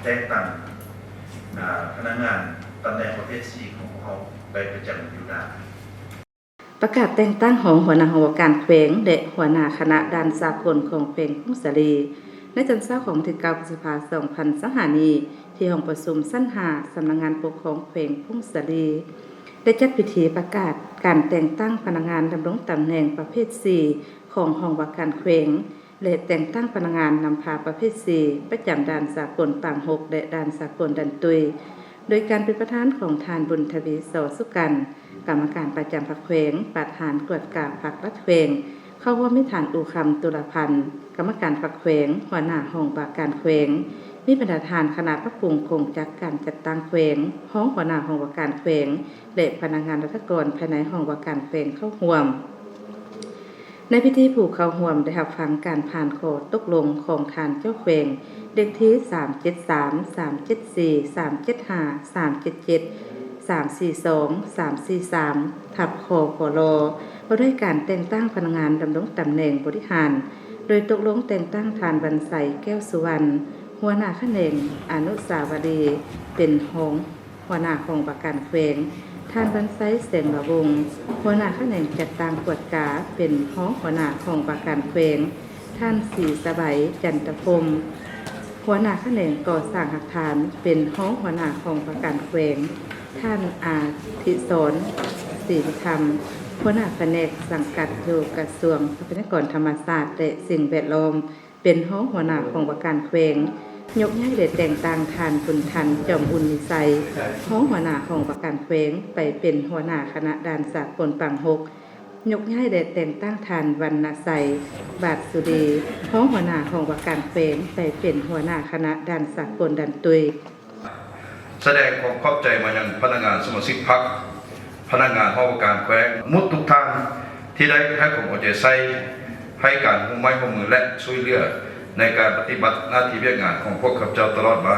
ແຕ່ງຕັ້ງ ອາ ພະນັກງານຕຳແໜ່ງປະເພດສີ່ຂອງພວກເຮົາໄປປະຈຳຢູ່ໜ້າ. ປະກາດແຕ່ງຕັ້ງຮອງຫົວໜ້າຫ້ອງວ່າການແຂວງ ແລະ ຫົວໜ້າຄະນະດ່ານສາກົນຂອງແຂວງຜົ້ງສາລີ ໃນຕອນເຊົ້າຂອງວັນທີເກົ້າ ພຶດສະພາ ສອງພັນຊາວຫ້ານີ້ ທີ່ຫ້ອງປະຊຸມຊັ້ນຫ້າ ສຳນັກງານປົກຄອງແຂວງຜົ້ງສາລີ ໄດ້ຈັດພິທີປະກາດການແຕ່ງຕັ້ງພະນັກງານດຳລົງຕຳແໜ່ງປະເພດສີ່ຂອງຫ້ອງວ່າການແຂວງ ແລະ ແຕ່ງຕັ້ງພະນັກງານນຳພາປະເພດສີ່ ປະຈຳດ່ານສາກົນປາງຫົກ ແລະ ດ່ານສາກົນດ່ານຕຸ້ຍ ໂດຍການເປັນປະທານຂອງທ່ານ ບຸນທະວີ ສໍສຸກັນ ກຳມະການປະຈຳພັກແຂວງ, ປະທານກວດກາພັກລັດແຂວງ, ເຂົ້າຮ່ວມມີທ່ານ ອູຄຳ ຕຸລາພັນ ກຳມະການພັກແຂວງ, ຫົວໜ້າຫ້ອງວ່າການແຂວງ, ມີບັນດາທ່ານຄະນະປັບປຸງໂຄງຈັກການຈັດຕັ້ງແຂວງ, ຮອງຫົວໜ້າຫ້ອງວ່າການແຂວງ ແລະ ພະນັກງານລັດຖະກອນພາຍໃນຫ້ອງວ່າການແຂວງເຂົ້າຮ່ວມ. ໃນພິທີ ຜູ້ເຂົ້າຮ່ວມໄດ້ຮັບຟັງການຜ່ານຂໍ້ຕົກລົງຂອງທ່ານເຈົ້າແຂວງ ເລກທີ ສາມເຈັດສາມ ສາມເຈັດສີ່ ສາມເຈັດຫ້າ ສາມເຈັດເຈັດ ສາມສີ່ສອງ ສາມສີ່ສາມ ທັບ ຄພລ ວ່າດ້ວຍການແຕ່ງຕັ້ງພະນັກງານດຳລົງຕຳແໜ່ງບໍລິຫານ ໂດຍຕົກລົງແຕ່ງຕັ້ງທ່ານ ວັນໄຊ ແກ້ວສຸວັນ ຫົວໜ້າຂະແໜງອະນຸສາວະລີ ເປັນຮອງ ຫົວໜ້າຫ້ອງວ່າການແຂວງ, ທ່ານ ວັນໄຊ ແສງລະວົງ ຫົວໜ້າຂະແໜງຈັດຕັ້ງກວດກາ ເປັນຮອງຫົວໜ້າຫ້ອງວ່າການແຂວງ, ທ່ານ ສີສະໄບ ຈັນຕະພົມ ຫົວໜ້າຂະແໜງກໍ່ສ້າງຮາກຖານ ເປັນຮອງຫົວໜ້າຫ້ອງວ່າການແຂວງ, ທ່ານ ອາທິສອນ ສີວິທຳ ຫົວໜ້າພະແນກສັງກັດຢູ່ກະຊວງຊັບພະຍາກອນທຳມະຊາດ ແລະ ສິ່ງແວດລ້ອມ ເປັນຮອງຫົວໜ້າຫ້ອງວ່າການແຂວງ, ຍົກຍ້າຍ ແລະ ແຕ່ງຕັ້ງທ່ານ ບຸນທັນ ຈອມອຸ່ນມີໄຊ ຮອງຫົວໜ້າຫ້ອງວ່າການແຂວງ ໄປເປັນຫົວໜ້າຄະນະດ່ານສາກົນປາງຫົກ, ຍົກຍ້າຍ ແລະ ແຕ່ງຕັ້ງທ່ານ ວັນນະໄຊ ບາດສຸລີ ຮອງຫົວໜ້າຫ້ອງວ່າການແຂວງ ໄປເປັນຫົວໜ້າຄະນະດ່ານສາກົນດ່ານຕຸ້ຍ. ສະແດງຄວາມຂອບໃຈມາຍັງພະນັກງານສະມາຊິກພັກ, ພະນັກງານຫ້ອງວ່າການແຂວງໝົດທຸກທ່ານ ທີ່ໄດ້ໃຫ້ຄວາມເອົາໃຈໃສ່, ໃຫ້ການຮ່ວມໄມ້ຮ່ວມມື ແລະ ຊ່ວຍເຫຼືອໃນການປະຕິບັດໜ້າທີ່ວຽກງານຂອງພວກຂ້າພະເຈົ້າຕະຫຼອດມາ.